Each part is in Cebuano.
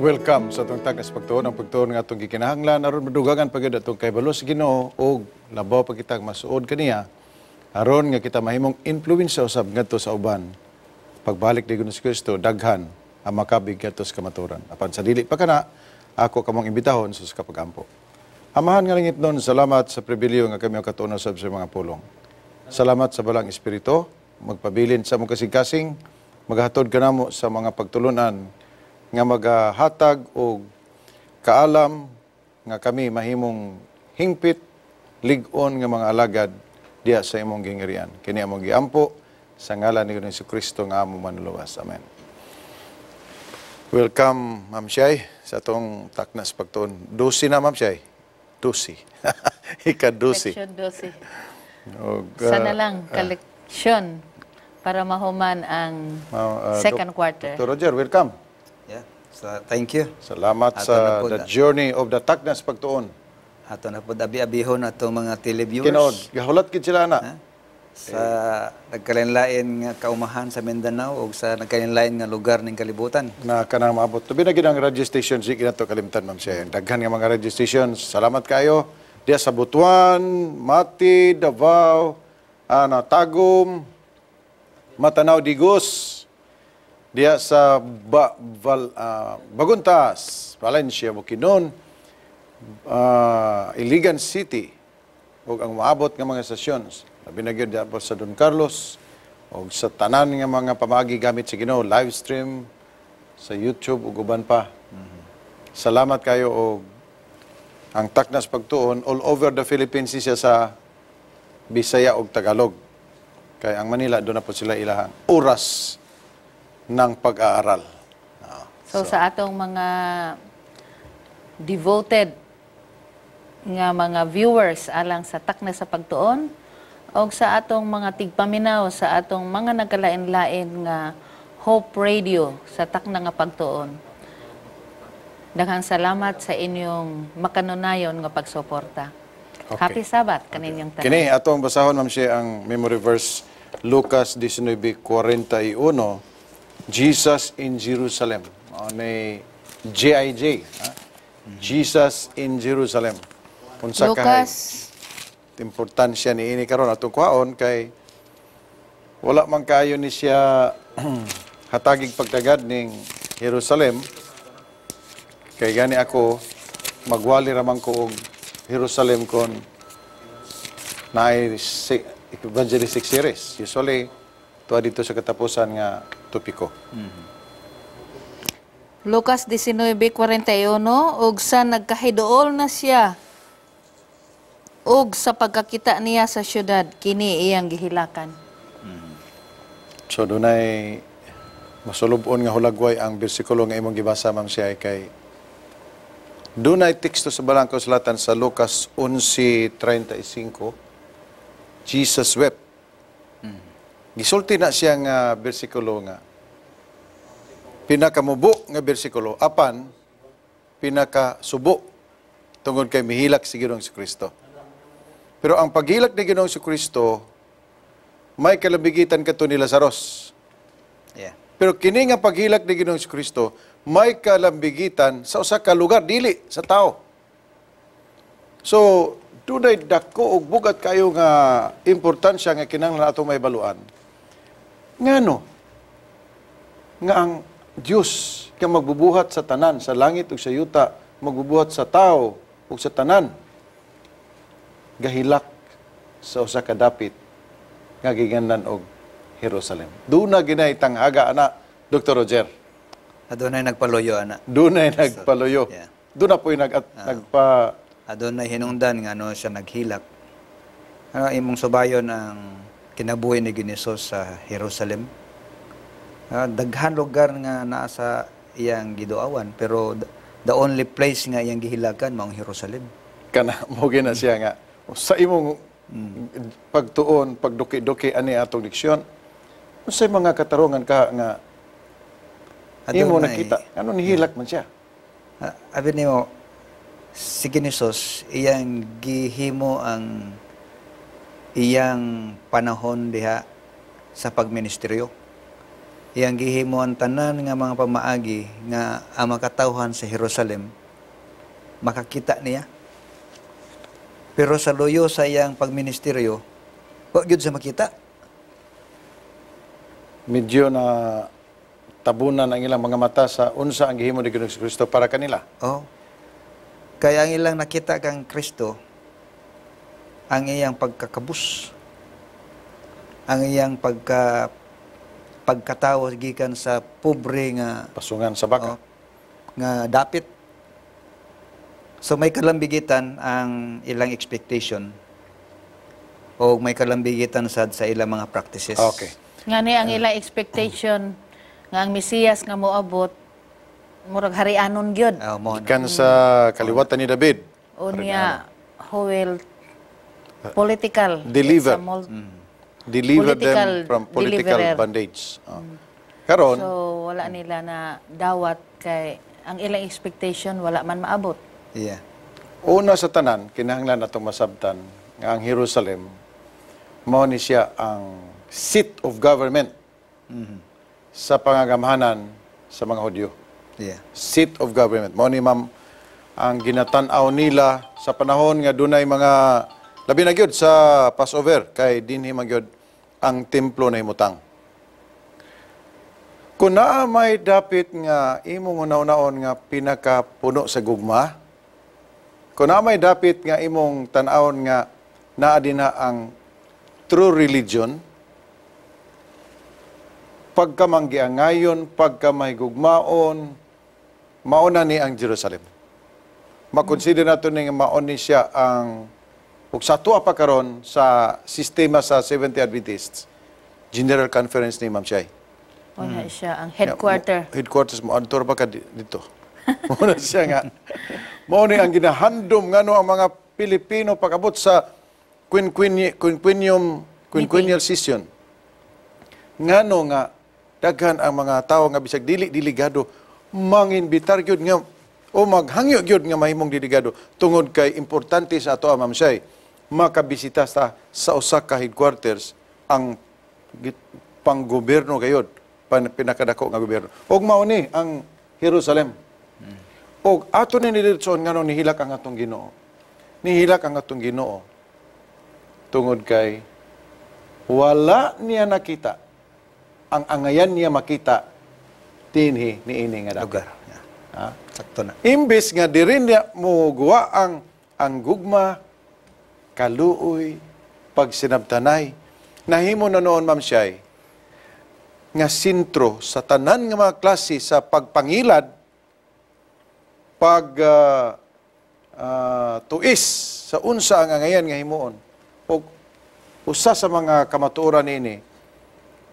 Welcome sa atong Takna sa Pagtuon, ang pagtuon nga atong gikinahanglan aron madugangan pa gyud atong kahibalo sa Ginoo ug labaw pa kitang masuod kaniya aron nga kita mahimong influensya usab ngadto sa uban. Pagbalik ni Ginoong Kristo, daghan ang makabig ngadto sa kamatuoran. Apan sa dili pa kana, ako kamong imbitahon sa kapagampo. Amahan nga langitnon, salamat sa pribilehiyo nga kami makatuon usab sa mga pulong. Salamat sa Balaang Espiritu, magpabilin sa among kasing-kasing, maghatod kanamo sa mga pagtulunan nga magahatag og kaalam nga kami mahimong hingpit lig-on nga mga alagad diha sa imong gingharian. Kini among giampo sa ngalan ni Ginoong Kristo nga among Manluluwas. Amen. Welcome, Ma'am Shai, sa atong Takna sa Pagtuon. 12 na, Ma'am Shai. 12. Ika-12. Leksyon 12. Og, Sana lang, koleksyon para mahuman ang second quarter. Dr. Roger, welcome. Yeah. So, thank you. Salamat Ato sa na po the journey of the Takna sa Pagtuon. Ato na po abi-abihon atong mga televiewers. Tinuod, gahulat gid sila na. Ha? Sa nagkalain-lain nga kaumahan sa Mindanao o sa nagkalain-lain nga lugar ning kalibutan. Na kanang maabot. Labi na gid ang radio station, sige nato kalimtan, Ma'am Shai. Daghan nga mga radio stations. Salamat kayo. Diya sa Butuan, Mati, Davao, ana Tagum, Matanao Digos, diya sa Bagontas, Valencia, Bukidnon, Iligan City, ug ang maabot nga mga stasyon. Labi na gyud diya po sa Don Carlos, ug sa tanan nga mga pamaagi gamit sa Ginoo, live stream sa YouTube ug uban pa. Salamat kayo og ang Takna sa Pagtuon all over the Philippines siya sa Bisaya ug Tagalog. Kay ang Manila doon na po sila ilahang oras ng pag-aaral. So, sa atong mga devoted nga mga viewers alang sa Takna sa Pagtuon o sa atong mga tigpaminaw sa atong mga nagkalain-lain nga Hope Radio sa Takna nga Pagtuon. Daghang salamat sa inyong makanunayon nga pagsuporta. Okay. Happy Sabbath kaninyong tanan. Kini atong basahon, Ma'am Shai, ang memory verse, Lucas 19:41, Jesus in Jerusalem. Ano ni JIJ, ha? Jesus in Jerusalem. Unsa kahay Lucas importansya ni ini karon atong kuhaon kay wala man kayo ni siya hatagig pagtagad ning Jerusalem, kay gani ako magwali ra man ko og Jerusalem kon naay evangelistic series. Usually tuwa dito sa katapusan nga topiko. Lucas 19:41, ug sa nagkahiduol na siya ug sa pagkakita niya sa syudad, kini iyang gihilakan. So dunay masulub-on nga hulagway ang bersikulo nga imong gibasa, Ma'am Shai, kay dunay teksto sa Balang Kasulatan sa Lucas 11:35, Jesus wept. Gisulti na siya nga bersikulo nga pinakamubo nga bersikulo apan pinakasubo tungod kay mihilak si Ginoong Kristo. Pero ang paghilak ni Ginoong Kristo may kalambigitan kato ni Lazarus. Pero kini nga paghilak ni Ginoong Kristo may kalambigitan sa usa ka lugar, dili sa tao. So, dunay dako og bugat kayo nga importansya nga kinahanglan atong mahibaluan. Ngano? Nga ang Dios nga magbubuhat sa tanan, sa langit ug sa yuta, magbubuhat sa tao ug sa tanan, gahilak sa usa ka dapit nga giganlan og Jerusalem. Duna ginay tanghaga ana, Dr. Roger. Adunay nagpaluyo ana. Dunay nagpaluyo. Duna po'y nagpa Adunay hinungdan nga ano siya naghilak. Ano imong subayon ang kinabuhi ni Ginisos sa Jerusalem? Daghan lugar nga naa sa iyang giduawan, pero the only place nga iyang gihilakan maong Jerusalem. Kana mo gina siya nga sa imong pagtuon, pagduki-duki ani atong leksyon, unsay mga katarungan ka nga imo nakita ano nihilak man siya? Abi nimo si Ginisos iyang gihimo ang iyang panahon diha sa pagministeryo. Iyang gihimo ang tanan nga mga pamaagi nga ang makatawhan sa Jerusalem makakita niya. Pero sa luyo sa iyang pagministeryo, wa gyud sa makita. Medyo na tabunan ang ilang mga mata sa unsa ang gihimo ni Ginoong Kristo para kanila. Oh. Kaya ang ilang nakita kang Kristo, ang iyang pagkakabus, ang iyang pagkatawo gikan sa pobre nga Pasungan sa baka. Oh, nga dapit. So may kalambigitan ang ilang expectation o may kalambigitan sad sa ilang mga practices. Nga ni ang ilang expectation nga ang Mesiyas nga moabot murag harianon gyud. Oh, mo na. Gikan sa kaliwatan ni David. Unya who will political Deliver. It's a Deliver them political from political deliverer. bondage. Oh. Karon, So wala nila na dawat kay ang ilang expectation wala man maabot. Una sa tanan, kinahanglan atong masabtan nga ang Jerusalem mao ni siya ang seat of government sa pangagamhanan sa mga Hudyo. Seat of government. Mao ni, ma'am, ang ginatan-aw nila sa panahon nga dunay mga labi na gyud sa Passover kay dinhi man gyud ang templo na himutang. Kung naa may dapit nga imong una-unaon nga pinakapuno sa gugma, kung naa may dapit nga imong tan-awon nga naa dinha ang true religion, pagkamanggiangayon, pagkamahigugmaon, mauna ni ang Jerusalem. Makonsider nato ni nga mao ni siya ang ug sa tuwa pa karon sa sistema sa Seventh Adventists General Conference ni Ma'am Shay. Wala siya ang headquarter. Yeah, headquarters mo adto pa ka dito. Mao na siya nga. Mao ni ang ginahandom ngano ang mga Pilipino pag-abot sa quinquennial session. Ngano nga daghan ang mga tawo nga bisag dili delegado manginbitar gyud nga o maghangyo gyud nga mahimong delegado tungod kay importante sa ato, Ma'am Shay, makabisita sa usa ka headquarters ang panggobyerno gayod, pinakadako nga gobyerno ug mao ni ang Jerusalem. Ug ato ni nidiretsoon nganong nihilak ang atong Ginoo. Nihilak ang atong Ginoo tungod kay wala niya nakita ang angayan niya makita dinhi niini nga dapit. Lugar. Yeah. Ha? Sakto na. Imbes nga diri niya moguwa ang gugma, kaluoy, pagsinabtanay. Nahimo na noon, Ma'am Shay, nga sentro sa tanan nga mga klase sa pagpangilad, pag tuis sa unsa ang angayan nga himuon. O usa sa mga kamatuoran niini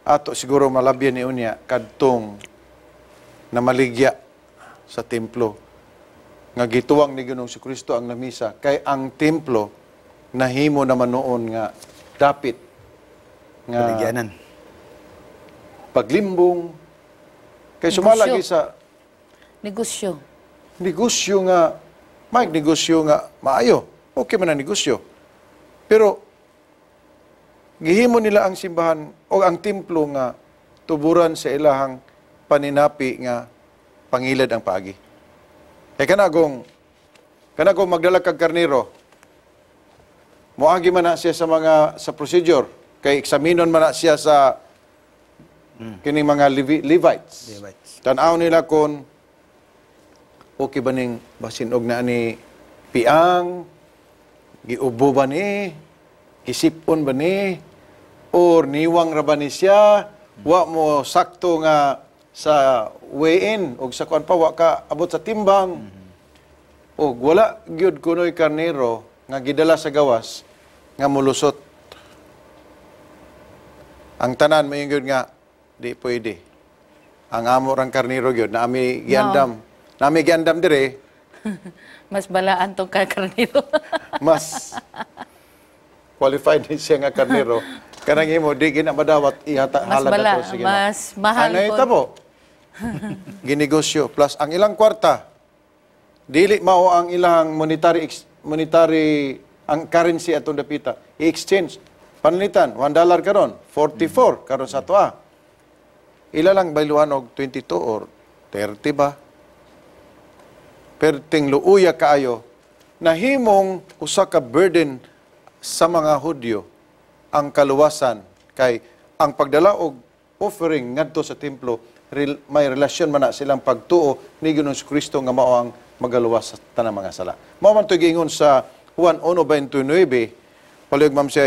ato siguro malabyan ni unya kadtong namaligya sa templo nga gituwang ni Ginoong Kristo ang lamisa kay ang templo nahimo naman noon nga dapit nga Paligyanan. Paglimbong kay sumala Negosyo. Gi sa Negosyo. Negosyo nga may negosyo nga maayo, okay man ang negosyo, pero gihimo nila ang simbahan o ang templo nga tuburan sa ilahang paninapi nga pangilad ang paagi. Kay kana kung magdala kag karnero, moagi man na siya sa mga sa procedure kay eksaminon man na siya sa kining mga Levites. Levites. Tan-aw nila kung okay ba ning basin og na ni piang, giubo ba ni, gisipon ba ni, or niwang ra ba ni siya, wa mo sakto nga sa weigh-in og sa kuan pa wa ka abot sa timbang. Og wala gyud kunoy karnero nga gidala sa gawas nga mulusot. Ang tanan may gyud nga di pwede. Ang amo rang karnero gyud na ami giandam. Nami giandam dire. Mas balaan tong kakarnero. Mas qualified ni siya nga karnero. Kanang imo di gina madawat ihata Mas halad bala, ato sige na. mas mahal Ano po. itabo? Ginegosyo plus ang ilang kwarta. Dili mao ang ilang monetary ang currency atong dapita. I-exchange. Panalitan, $1 karon, 44 karon sa atoa. Ila lang bayluhan og 22 or 30 ba? Perting luuya kaayo, nahimong usa ka burden sa mga Hudyo ang kaluwasan, kay ang pagdala og offering ngadto sa templo may relasyon man na silang pagtuo ni Ginoong Kristo nga mao ang magaluwas sa tanang mga sala. Mao man to'y giingon sa Juan 1:29. Palihog, ma'am, siya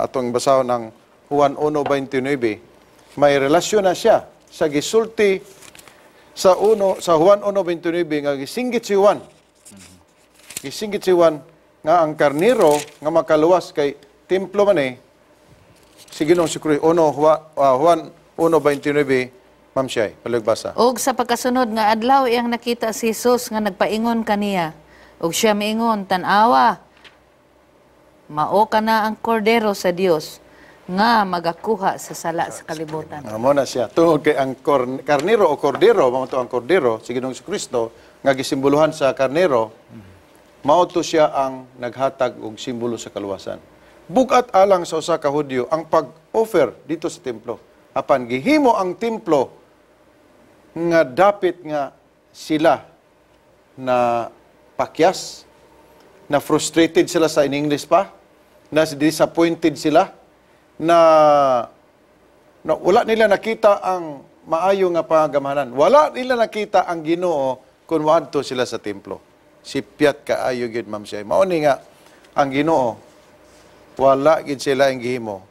atong basahon ng Juan 1:29. May relasyon na siya sa gisulti sa uno sa Juan 1:29 nga gisinggit si Juan. Gisinggit si Juan nga ang karnero nga makaluwas kay templo man eh si Ginoong si Kristo. Juan 1:29, ma'am siya, palihog basa. Og sa pagkasunod nga adlaw, iyang nakita si Jesus nga nagpaingon kaniya. Og siya miingon, "Tan-awa, mao kana ang kordero sa Dios nga magakuha sa sala sa kalibutan." Mao na siya. Tungod kay ang karnero o kordero, mao to ang kordero, si Ginoong Kristo nga gisimboluhan sa karnero, mao to siya ang naghatag og simbolo sa kaluwasan. Bugat alang sa usa ka Hudyo ang pag-offer dito sa templo. Apan gihimo ang templo nga dapit nga sila na pakyas, na frustrated sila sa in English pa, na disappointed sila, na, na wala nila nakita ang maayo nga pagamahanan. Wala nila nakita ang Ginoo kung moadto sila sa templo. Sipyat kaayo gyud, ma'am siya. Mao ni nga ang Ginoo wala gyud sila ang gihimo.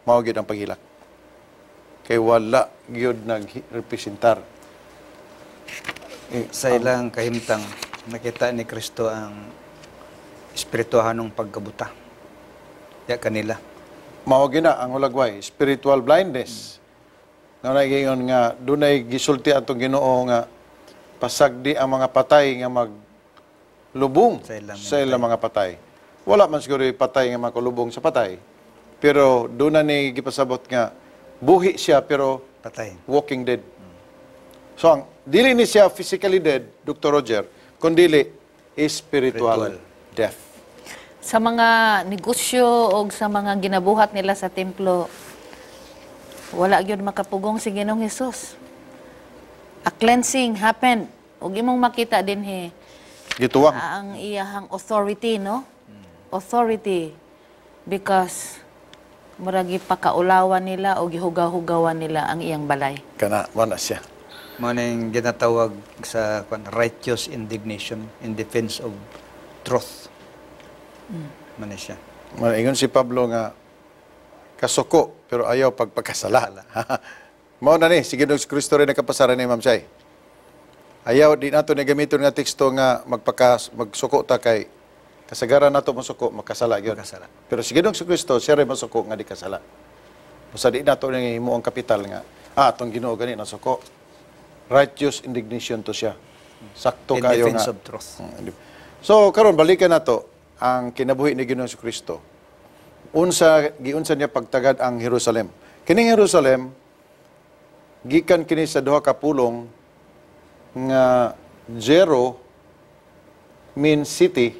Mao gyud ang paghilak. Kay wala gyud nagrepresentar. Eh, Sa ilang kahimtang, nakita ni Kristo ang espirituhanong pagkabuta. Ya kanila. Mao gina ang hulagway, spiritual blindness. Nga nagingon nga dunay gisulti atong Ginoo nga pasagdi ang mga patay nga maglubong sa ilang sa ilang mga patay. Wala man siguro yung patay nga makulubong sa patay. Pero doon na ni gipasabot nga buhi siya pero patay. Walking dead. So ang dili ni siya physically dead, Dr. Roger, kundi spiritual spiritual death. Sa mga negosyo o sa mga ginabuhat nila sa templo, wala gyud makapugong si Ginoong Hesus. A cleansing happened. Ug imong makita dinhi Gituwang. Ang iyahang authority, no? Authority because murag gipakaulawan nila o gihugaw-hugawan nila ang iyang balay. Kana, wala siya. Mao na yung ginatawag sa kwan, righteous indignation in defense of truth. Mao na siya. Ingon si Pablo nga kasuko pero ayaw pagpakasala. Mao na ni si Ginoong Kristo rin nakapasara ni Ma'am Chay. Ayaw di nato ni gamiton nga teksto nga magpaka magsuko ta kay kasagaran nato masuko makasala gyud. Makasala. Pero si Ginoong Kristo siya rin masuko nga di kasala. Basta di nato ni himo ang kapital nga atong Ginoo gani nasuko. Righteous indignation to siya. Sakto in kayo defense nga. of truth. So karon balikan nato ang kinabuhi ni Ginoong Kristo. Unsa giunsa niya pagtagad ang Jerusalem? Kining Jerusalem gikan kini sa duha ka pulong nga Jero means city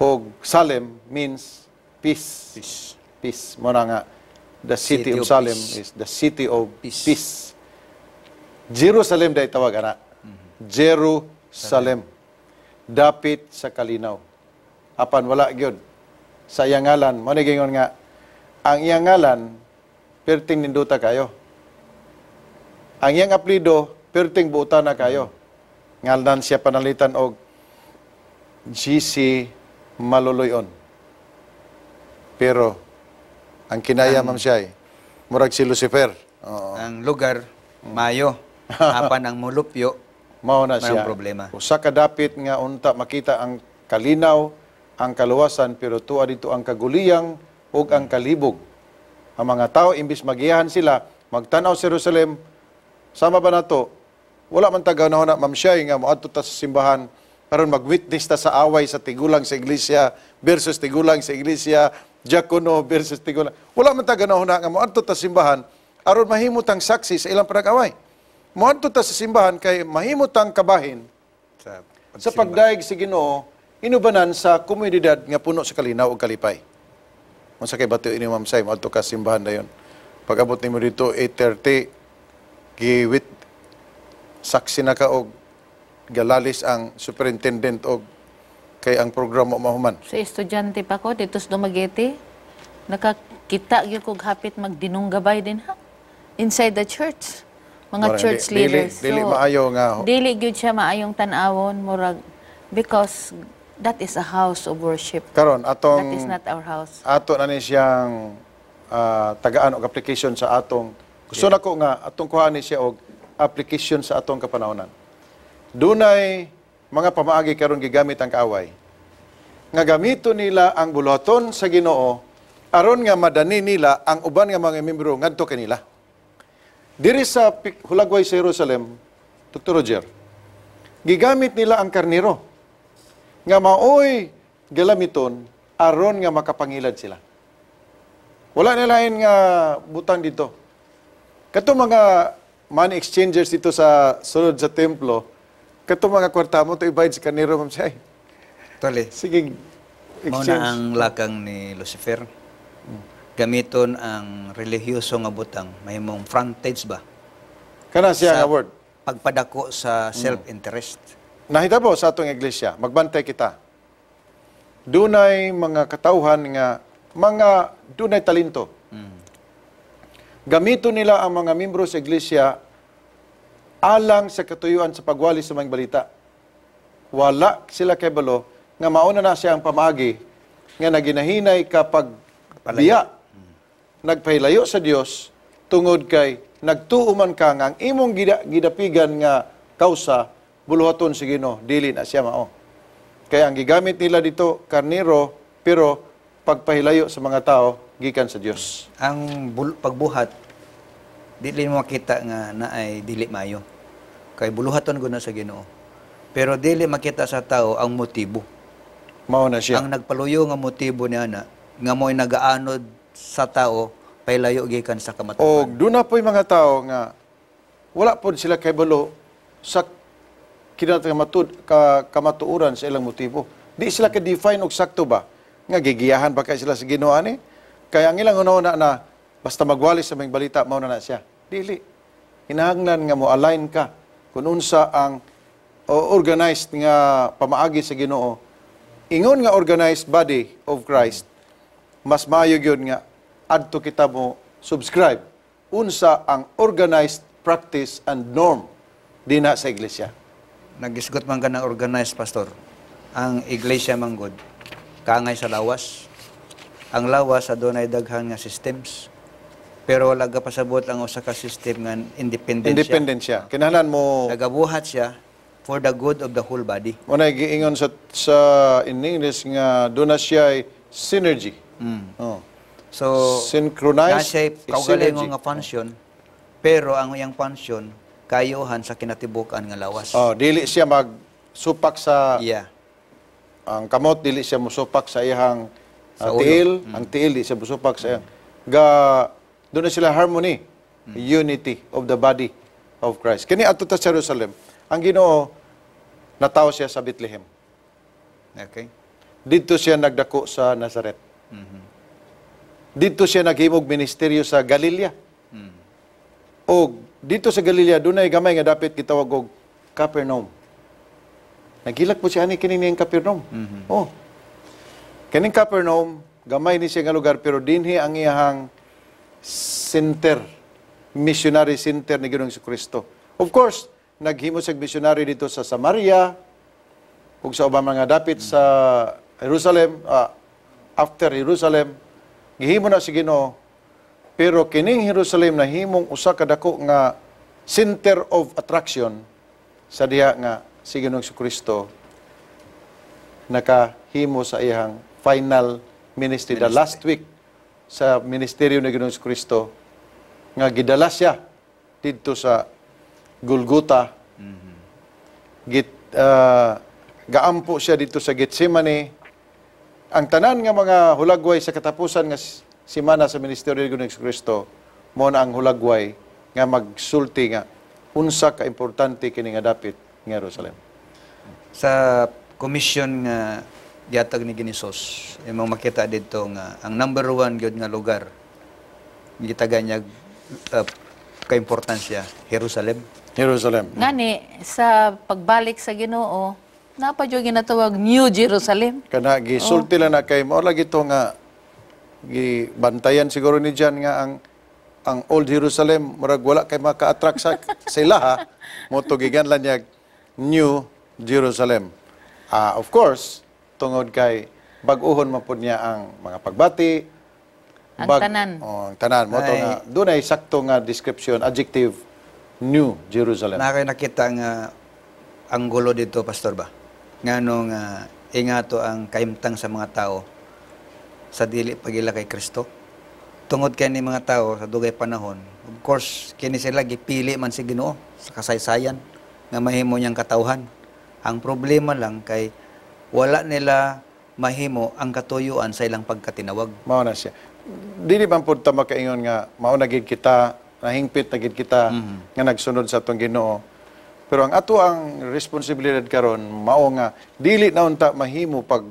ug Salem means peace. Peace. Peace. Mao na nga the city city of of Salem peace. Is the city of peace. Peace. Jerusalem day tawag ana. Jerusalem. Dapit sa kalinaw. Apan wala gyud. Sa iyang ngalan, mo ni gingon nga ang iyang ngalan perting ninduta kayo. Ang iyang apelyido perting buutan na kayo. Ngalan siya panalitan og GC Maluluyon. Pero ang kinaya, ma'am siya murag si Lucifer. Oo. Ang lugar, mayo. Apan ang mulupyo, Mao na mayroong siya. Problema. Usa ka dapit nga unta makita ang kalinaw, ang kaluwasan, pero tuwa dito ang kaguliyang ug ang kalibog. Ang mga tao imbis magiyahan sila, magtan-aw sa Jerusalem, sama ba nato? Wala man tagaw na ma'am siya nga moadto ta sa simbahan aron mag-witness ta sa away sa tigulang sa iglesia versus tigulang sa iglesia, diakono versus tigulang. Wala man tagaw na nga moadto ta sa simbahan aron mahimo tang saksi sa ilang panag-away. Moadto ta sa simbahan kay mahimo tang kabahin sa sa pagdayeg si Ginoo inubanan sa komunidad nga puno sa kalinaw ug kalipay. Unsa kay bato ini, ma'am Say, moadto ka sa simbahan dayon. Pag-abot nimo dito 8:30, giwit saksi na ka og galalis ang superintendent og kay ang programa mahuman. Sa estudyante pa ko dito sa Dumaguete, nakakita gyud kog hapit magdinunggabay din ha. Inside the church. Mga Murag church leaders. Dili maayo nga Dili gyud siya maayong tan-awon, murag, because that is a house of worship. Karon atong That is not our house. Ato na ni siyang tagaan og application sa atong gusto nako nga atong kuhaan ni siya og application sa atong kapanahonan. Dunay mga pamaagi karon gigamit ang kaaway nga gamito nila ang buluhaton sa Ginoo aron nga madani nila ang uban nga mga miyembro ngadto kanila. Diri sa hulagway sa Jerusalem, Dr. Roger, gigamit nila ang karniro nga maoy galamiton aron nga makapangilad sila. Wala nila nga butang dito. Kato mga money exchangers dito sa sulod sa templo, kato mga kwarta mo to ibayad sa karniro, ma'am siya. Actually, Sige, mao exchange. na ang lakang ni Lucifer. Gamiton ang relihiyoso nga butang, mahimong frontage ba? Kana siya Sa nga word. pagpadako sa self-interest. Nahitabo sa atong iglesia, magbantay kita. Dunay mga katawhan nga mga dunay talento. Gamito nila ang mga membro sa iglesia alang sa katuyuan sa pagwali sa mga balita. Wala sila kay balo nga mauna na siya ang pamaagi nga naginahinay kapag biya nagpahilayo sa Dios tungod kay nagtuo man ka nga ang imong gidapigan nga kausa buluhaton sa Ginoo, dili na siya mao. Kaya ang gigamit nila dito karniro, pero pagpahilayo sa mga tao gikan sa Dios. Ang pagbuhat, dili mo makita nga naay dili maayo. Kay buluhaton gud na sa Ginoo. Pero dili makita sa tao ang motibo. Mao na siya. Ang nagpaluyo nga motibo niya na nga mo'y nagaanod sa tao pailayo gikan sa kamatuoran. Og doon na po'y mga tao nga wala pod sila kabalo sa kamatuoran sa ilang motibo. Di sila ka-define og sakto ba nga gigiyahan ba kay sila sa Ginoo ani? Kaya ang ilang hunahuna na basta magwali sa mga balita mao na na siya. Dili. Kinahanglan nga mo align ka kung unsa ang organized nga pamaagi sa Ginoo. Ingon nga organized body of Christ, mas maayo gyud nga adto kita mo subscribe unsa ang organized practice and norm dinha sa iglesia. Nagisgot man ka ng organized, pastor. Ang iglesia manggod kaangay sa lawas. Ang lawas adunay daghan nga systems. Pero wala ga pasabot ang usa ka system nga independent siya. Independent siya. Kinahanglan mo Nagabuhat siya for the good of the whole body. Mo na giingon sa in English nga doon na siya synergy. Oh. So, synchronized na siya kaugalingon synergy. nga function, pero ang iyang function kayuhan sa kinatibukan nga lawas. Oh, dili siya magsupak sa ang kamot, dili siya musupak sa iyang Sa ulo. tiil, ang tiil di siya musupak sa iyang ga doon na sila harmony, unity of the body of Christ. Kini adto ta sa Jerusalem. Ang Ginoo natawo siya sa Bethlehem. Didto siya nagdako sa Nazaret. Didto siya naghimog ministeryo sa Galilea. Og dito sa Galilea dunay gamay nga dapit gitawag og Capernaum. Naghilak po siya ani kini niyang Capernaum. Oh. Kining Capernaum, gamay ni siya nga lugar pero dinhi ang iyahang center, missionary center ni Ginoong Kristo. Of course, naghimo siya missionary dito sa Samaria ug sa ubang mga dapit sa Jerusalem, after Jerusalem, gihimo na si Ginoo. Pero kining Jerusalem nahimong usa ka dako nga center of attraction sa diha nga si Ginoong Kristo nakahimo sa iyang final ministry, the last week sa ministeryo ni Ginoong Kristo nga gidala siya didto sa Golgota. Gaampo siya dito sa Gethsemane. Ang tanan nga mga hulagway sa katapusan nga simana sa ministeryo ni Ginoong Kristo, mo na ang hulagway nga magsulti nga unsa ka importante kini nga dapit nga Jerusalem. Sa commission nga gihatag ni Ginisos, imong makita didto nga ang number one gyud nga lugar Gitaga niya kaimportansya Jerusalem. Jerusalem. Ngani sa pagbalik sa Ginoo, napa jud ginatawag New Jerusalem. Kana gisulti lang na kay mao lagi to nga gibantayan siguro ni John nga ang Old Jerusalem murag wala kay maka-attract sa sila ha. Mo to giganlan niya New Jerusalem. Ah, of course, tungod kay bag-uhon man pud niya ang mga pagbati, Ang tanan. Oh, ang tanan mo to Ay. nga dunay sakto nga description, adjective, New Jerusalem. Na kay nakita nga anggulo dito, Pastor, ba? Ngano nga ingato ang kahimtang sa mga tao sa dili pagila kay Kristo. Tungod kay ni mga tao sa dugay panahon, of course, kini sila gipili man si Ginoo sa kasaysayan nga mahimo niyang katawhan. Ang problema lang kay wala nila mahimo ang katuyuan sa ilang pagkatinawag. Mao na siya. Dili man pud ta makaingon nga mao na gid kita, nahingpit na gid kita nga nagsunod sa atong Ginoo. Pero ang ato ang responsibilidad karon mao nga dili na unta mahimo pag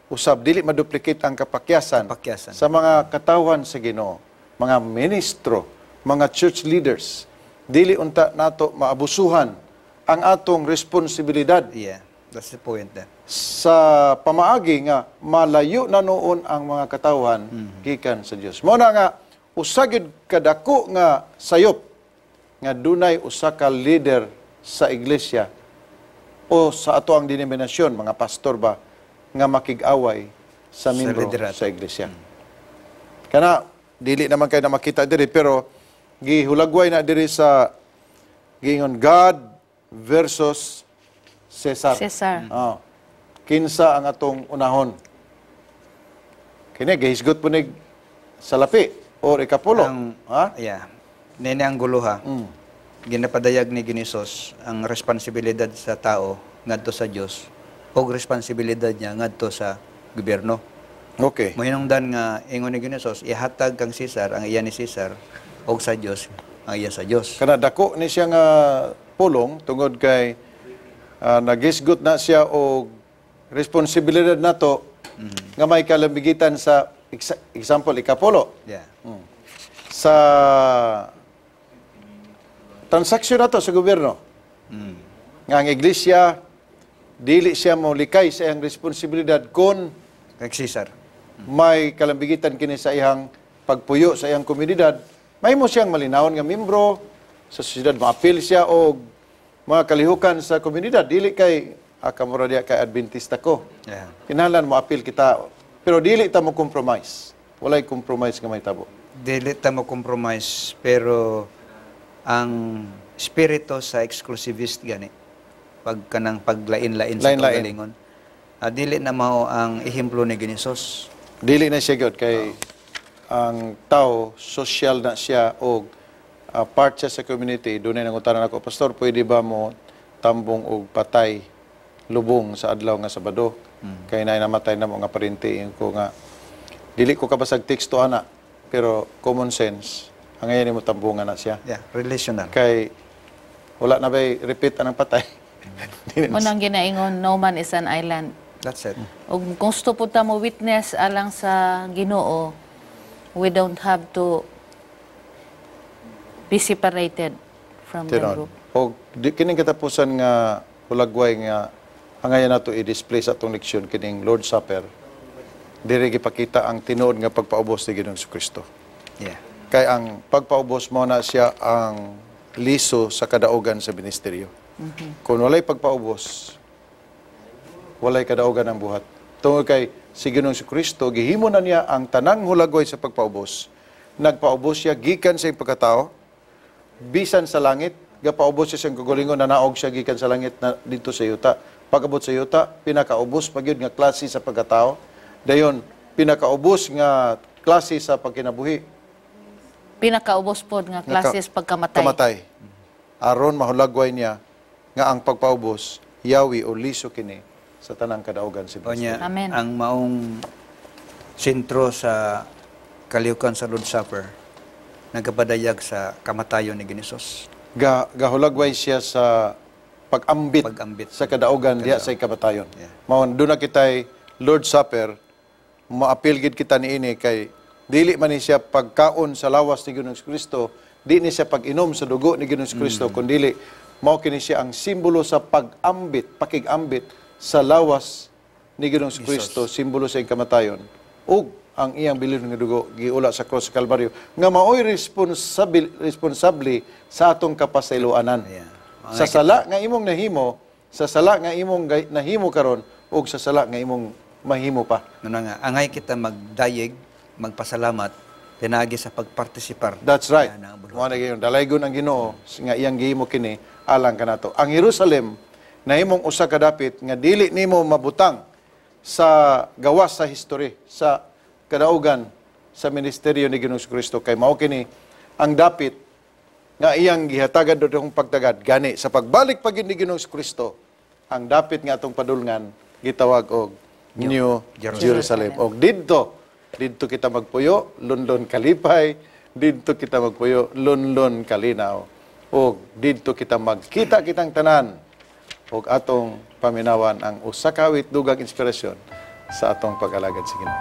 usab, dili maduplicate ang kapakyasan, Kapakyasan. sa mga katawhan sa Ginoo, mga ministro, mga church leaders. Dili unta nato maabusuhan ang atong responsibilidad Yeah, that's the point there. sa pamaagi nga malayo na noon ang mga katawhan gikan sa Dios. Mao na nga usa gyud kadako nga sayop nga dunay usa ka leader sa iglesia o sa ato ang denominasyon, mga pastor ba, nga makig-away sa Sa membro liderato. sa iglesia. Kana dili naman kay na makita diri, pero gihulagway na diri sa giingon God versus Caesar. Caesar. Oh. Kinsa ang atong unahon? Kini gihisgot po ni salapi or ikapulo. Ang, Ha? Yeah. Nene ang gulo ha. Ginapadayag ni Ginisos ang responsibilidad sa tao ngadto sa Dios ug responsibilidad niya ngadto sa gobyerno. Mohinungdan nga ingon ni Ginisos, ihatag kang Cesar ang iya ni Cesar ug sa Dios ang iya sa Dios. Kana dako ni siya nga pulong tungod kay nagisgot na siya og responsibilidad nato nga may kalambigitan sa example, ikapulo. Sa transaksyon nato sa gobyerno. Nga ang iglesia dili siya molikay sa iyang responsibilidad kung Kay Cesar. May kalambigitan kini sa iyang pagpuyo sa iyang komunidad, mahimo siyang malinawon nga membro sa sosyedad, maapil siya og mga kalihukan sa komunidad, dili kay kamura diya kay Adventista ko. Kinahanglan mo apil kita, pero dili ta mo compromise. Walay compromise nga mahitabo. Dili ta mo compromise, pero ang spirito sa exclusivist gani pag kanang paglain-lain sa Lain-lain. kaugalingon. Dili na mao ang ehemplo ni Ginisos. Dili na siya gyud kay ang tao social na siya og part siya sa community. Dunay nangutana nako, "Pastor, pwede ba mo tambong og patay, lubong sa adlaw nga Sabado kay naay namatay na mo nga parente?" Ingon ko nga dili ko kabasag teksto ana, pero common sense ang ngayon mo tambungan na siya. Yeah, relational. Kay wala na bay repeat anang patay. Dili na. Unang ginaingon, no man is an island. That's it. Ug kung gusto po ta mo witness alang sa Ginoo, we don't have to be separated from the Tinon. group. Og kining katapusan nga hulagway nga angayan nato i-display sa atong leksyon, kining Lord's Supper, diri gipakita ang tinuod nga pagpaubos ni Ginoong Kristo. Kay ang pagpaubos mo na siya ang liso sa kadaugan sa ministeryo. Kung walay pagpaubos, walay kadaugan ang buhat. Tungod kay si Ginoong Kristo gihimo na niya ang tanang hulagway sa pagpaubos. Nagpaubos siya gikan sa iyang pagkatao, bisan sa langit, gapaubos siya siyang kagalingon, nanaog siya gikan sa langit na dito sa yuta. Pag-abot sa yuta, pinakaubos pa gyud nga klase sa pagkatao. Dayon, pinakaubos nga klase sa pagkinabuhi. Pinakaubos pod nga klase sa pagkamatay. Kamatay. Aron mahulagway niya nga ang pagpaubos, yawi o liso kini sa tanang kadaugan sa O niya, Amen. ang maong sentro sa kalihukan sa Lord's Supper, nagkapadayag sa kamatayon ni Ginisos. Gahulagway siya sa pag-ambit, Pag-ambit. sa kadaugan diha sa kamatayon. Mao doon na kitay Lord's Supper, maapil gid kita niini kay Dili man ni siya pagkaon sa lawas ni Ginoong Kristo, di ni siya pag-inom sa dugo ni Ginoong Kristo, kundili mao kini siya ang simbolo sa pag-ambit, pakig-ambit sa lawas ni Ginoong Kristo, simbolo sa iyang kamatayon ug ang iyang bilin nga dugo giula sa cross sa Kalbaryo nga maoy responsable sa atong kapasayloanan. Yeah. Sa sala nga imong nahimo, sa sala nga imong nahimo karon ug sa sala nga imong mahimo pa. Ano nga, angay kita magdayeg, magpasalamat, tinagi sa pagpartisipar. That's right. Yan ang buhat. Mao na gayon, dalaygon ang Ginoo nga iyang gihimo kini alang kanato. Ang Jerusalem nahimong usa ka dapit nga dili nimo mabutang sa gawas sa history, sa kadaugan sa ministeryo ni Ginoong Kristo, kay mao kini ang dapit nga iyang gihatagan dodong pagtagad. Gani sa pagbalik pa gyud ni Ginoong Kristo, ang dapit nga atong padulngan gitawag og New Jerusalem. Og didto kita magpuyo, lunlon kalipay, didto kita magpuyo, lunlon kalinaw. Og didto kita magkita kitang tanan og atong paminawan ang usa ka awit dugang inspirasyon sa atong pag-alagad sa Ginoo.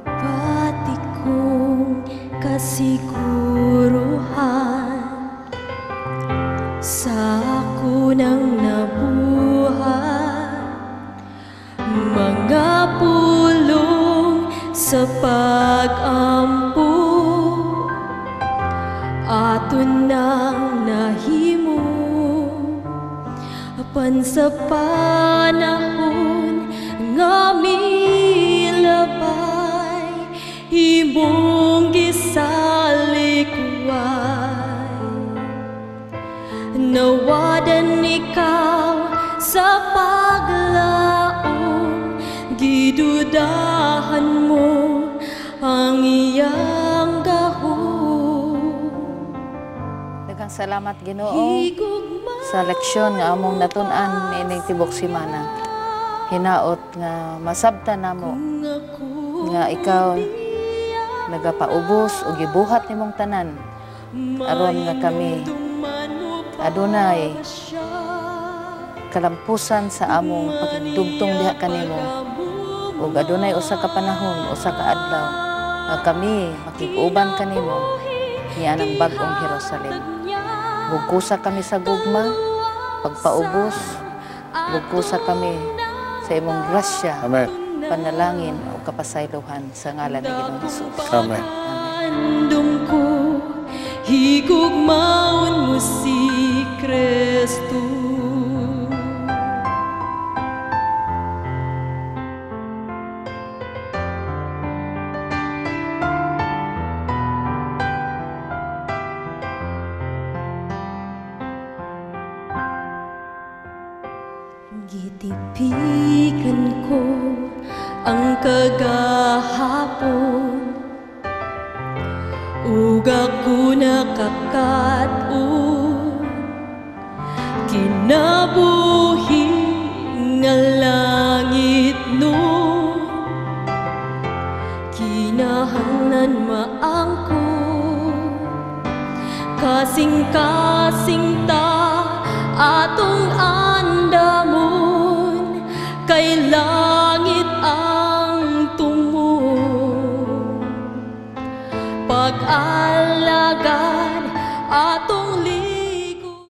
Pati kong kasiguruhan sa ako ng nabuhat, mga pulong sa pag-ampo ato nang nahimo, apan sa panahon nga milabay imong gisalikway. Nawadan ikaw sa paglaom, gidudahan mo ang iyang gahom. Daghang salamat Ginoo sa leksyon nga among natun-an niining tibok semana. Hinaot nga masabtan namo nga ikaw nagapaubos o gibuhat nimong tanan aron nga kami adunay kalampusan sa among pagdugtong diha kanimo, ug adunay usa ka panahon, usa ka adlaw nga kami makig-uban kanimo niya ang bag-ong Jerusalem. Bugkusa kami sa gugma, pagpaubos, bugkusa kami sa imong grasya. Amen. Panalangin o kapasaylohan sa ngalan ni Ginoong Hesus. Amen. Andong ko, higugmaon mo si Kristo. Gitipikan ko ang kagahapon, ug ako nakakaton, kinabuhi nga langit no, kinahanglan maangkon, kasing